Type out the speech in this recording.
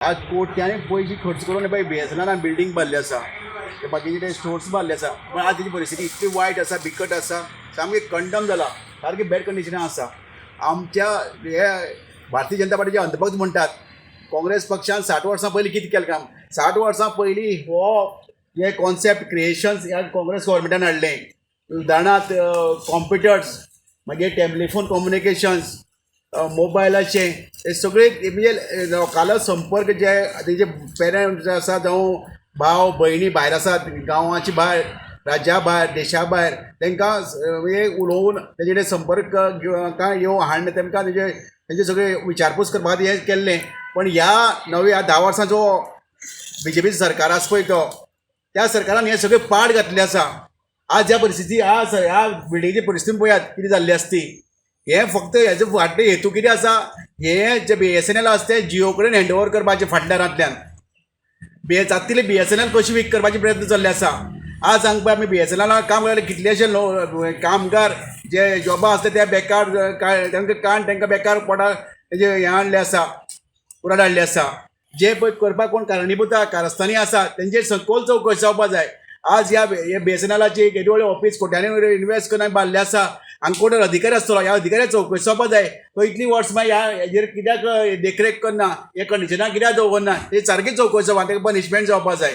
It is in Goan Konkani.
आज कोट्यांनी पयशे खर्च करून पळय बीएसएनएलान बिल्डींग बांदली आसा, ते बाकीचे ते स्टोर्स बांदले आसा, पूण आज तेजी परिस्थिती इतली वायट आसा, बिकट आसा, सामकी कंडम जाला, सारकी बॅड कंडिशनान आसा. आमच्या हे भारतीय जनता पार्टीचे अंधभक्त म्हणटात काँग्रेस पक्षान 60 वर्सां पयलीं कितें केलें काम. 60 वर्सां पयलीं हो हे कॉन्सेप्ट क्रिएशन्स ह्या काँग्रेस गव्हर्मेंटान हाडलें. उदाहरणांत कॉम्प्युटर्स, मागीर टेलिफोन कम्युनिकेशन्स, मोबायलाचे हे सगळे, म्हणजे लोकांलो संपर्क जे तेजे पेरंट्स आसा जावं भाव भयणी भायर आसात, गांवाचे भायर, राज्या भायर, देशा भायर, तांकां म्हणजे उलोवन तेजे कडेन संपर्क येवन हाडून तेमकां तेजे सगळे विचारपूस करपा खातीर हें केल्लें. पण ह्या नव्या 10 वर्सां जो बीजेपी सरकार आसा पळय तो त्या सरकारान हें सगळें पाड घातलें आसा. आज ह्या परिस्थिती, आज ह्या बिल्डिंगेची परिस्थिती पळयात कितें जाल्ली आसा ती. हें फक्त हेजो फाटलो हेतू कितें आसा, हें जे बीएसएनएल आसा तें जियो कडेन हँड ओवर करपाचें. फाटल्यारांतल्यान बी जाता तितले बीएसएनएल कशी वीक करपाचे प्रयत्न चल्ले आसा. आज हांगा पळय आमी बीएसएनएलान काम करताले, कितलेशे कामगार जे जॉबा आसले ते बेकार, तांकां काण तांकां बेकार पोटा तेजें हें हाडलें आसा, कुराड हाडलें आसा. जे पळय करपाक कोण कारणीभूत कारस्थानी आसा तेंचेर सखोल चवकशी जावपा जाय. आज ह्या बीएसएनएलाची केदी व्हडलें ऑफीस कोट्यांनी इनवेस्ट करून बांदलें आसा, हांगा कोण अधिकारी आसतलो, ह्या अधिकाऱ्याक चवकशी जावपा जाय. तो इतलीं वर्सां मागीर ह्या हेजेर कित्याक देखरेख करना, हे कंडिशनाक कित्याक दवरना, हे सारकी चवकशी जावपा, ताका पनिशमेंट जावपा जाय.